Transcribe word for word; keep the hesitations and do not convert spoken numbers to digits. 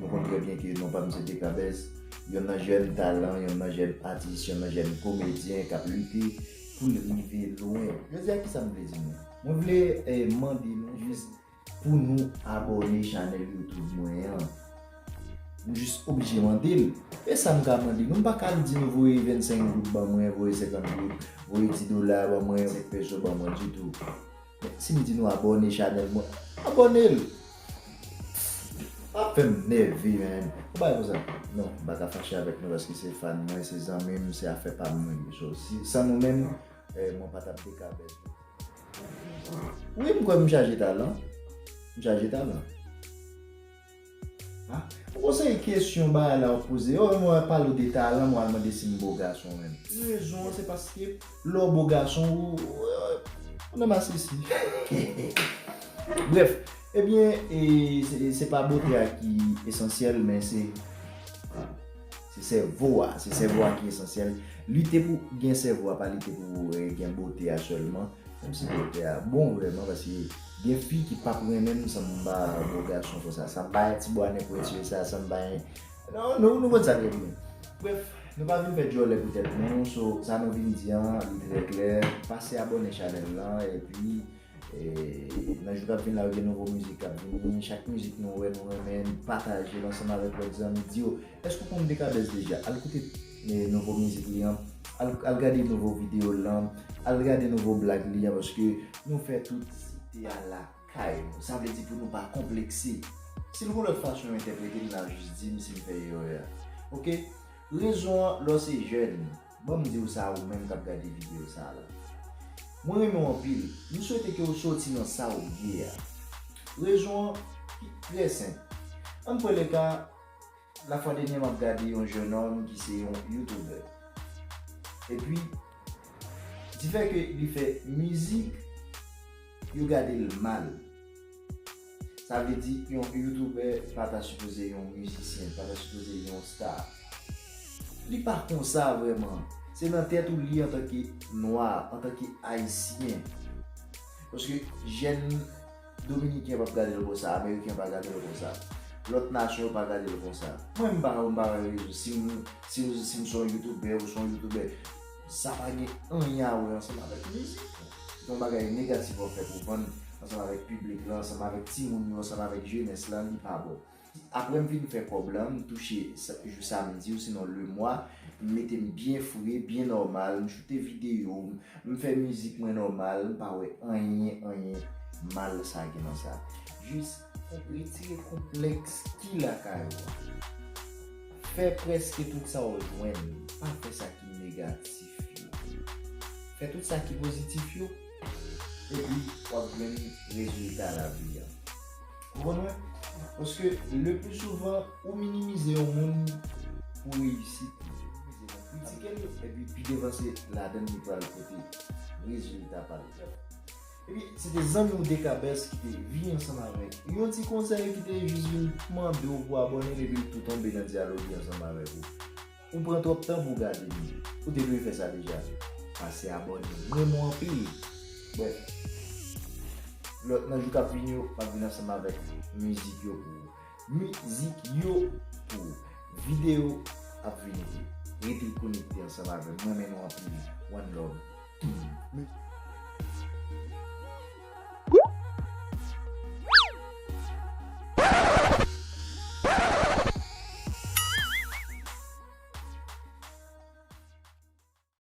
Nou konn trè byen ke non pa m se Dekabèz, yonn nan jèn talan, yonn nan jèn atis, yonn nan jèn komedyen k ap lite pou l rive lwen. Jodi a, kisa m vle di nou? Mwen vle eh, mande nou jis pou nou abòne chanèl YouTube mwen an. M jis oblije mande l. E sa m ka mande nou, m pa ka al di nou voye vennsenk goud ban mwen, voye senkant goud, voye dis dola ban mwen, senk peso ban mwen ditou. Men si m di nou abòne chanèl mwen, abòne l. Ap fè m nève, man. Ou bay konsa. Non, m pa ka fache avèk nou paske se fan mwen, se zanmi m, se afè pa m nou ye. So, si, san nou menm, eh, mwen pa t ap Dekabèz. Wi, m kwè m chaje talan. M chaje talan. Ha? Ou konn seri kesyon bagay la w poze. Oh, mwen pale w de talan, mwen al mande si m bo gason menm. Rezon an, se paske lè w bo gason, ou, ou, ou nan masisi. Brèf, ebyen, e, se, se pa bote a ki esansyèl, men se, se sèvo a. Se sèvo a ki esansyèl. Lite pou gen sèvo a, pa lite pou, eh, gen bote a sèlman. Menm si bote a bon vrèman, paske gen fi ki p ap renmen m san m pa bo gason konsa, san m pa yon ti bwa nen pwentye sa, san m pa yon, non, nou, nou konn sa trè byen. Brèf, nou pa vin fè djòlè pou tèt nou, so, sa nou vin di an, li trè klè, pase abòne chanèl lan, epi, e, nan jou k ap vin la, yo gen nouvo mizik k ap vini, chak mizik nou wè, nou renmen, pataje l ansanm avèk lòt zanmi, di yo, èske w konn Dekabèz deja? Al koute, eh, nouvo mizik li an, al, al gade nouvo videyo l lan, al gade nouvo blag li an, paske nou fè tout site a lakay nou. Sa vle di pou nou pa konplekse. Si l gon lòt fason yo entèprete l, n a jis di m si m fè erè a. Oke? Rezon an, lè w se jèn, ban m di w sa, ou menm k ap gade videyo sa a la. Mwen renmen w anpil. M swete ke w soti nan sa w ye a. Rezon an trè senp. Ann pran le ka, lafwa dènyè m ap gade yon jennonm ki se yon youtubè. Epi, difè ke li fè mizik, yo gade l mal. Sa vle di yon youtubè pa ta sipoze yon mizisyen, pa ta sipoze yon star. Li pa konsa vrèman. Se nan tèt ou li antanke nwa, antanke ayisyen. Paske jèn dominiken p ap gade l konsa, ameriken pa gade l konsa. Lòt nasyon yo pa gade l konsa. Mwen m pa, m pa wè rezon. Si m, si, si m se yon youtubè, ou se yon youtubè, sa pa gen anyen a wè ansanm avèk mizik. Se yon bagay negatif w ap fè pou vann ansanm avèk piblik la, ansanm avèk timoun yo, ansanm avèk jenès la, li pa bon. Apre m fin fè kòb lan, m touche sa, jou samdi, osinon lemwa, m mete m byen fre, byen nòmal, m choute videyo, m fè mizik mwen nòmal, m pa wè anyen, anyen mal sa gen nan sa. Jis retire konplèks ki lakay ou a. Fè prèske tout sa w jwenn, pa fè sa ki negatif yo. Fè tout sa ki pozitif yo, epi w ap jwenn rezilta lavi a. Ou konprann mwen? Paske le pli souvan, ou minimize yon moun pou reyisit li. Ou minimize l, ou kritike l, epi pi devan se ladan l li pral pote rezilta pa l. Epi, se te zanmi w Dekabès ki te vini ansanm avèk yon ti konsèy, ki te jis vin mande w pou abòne l, epi l tou tonbe nan dyaloge ansanm avèk ou. Ou pran twòp tan pou w gade li. Ou te dwe fè sa deja. Pase abòne. M renmen w anpil. Brèf. Lòt nan jou k ap vini yo, m ap vin ansanm avèk mizik yo pou ou. Mizik yo pou ou. Videyo ap vini tou. Rete konekte ansanm avè m. M renmen nou anpil. One love.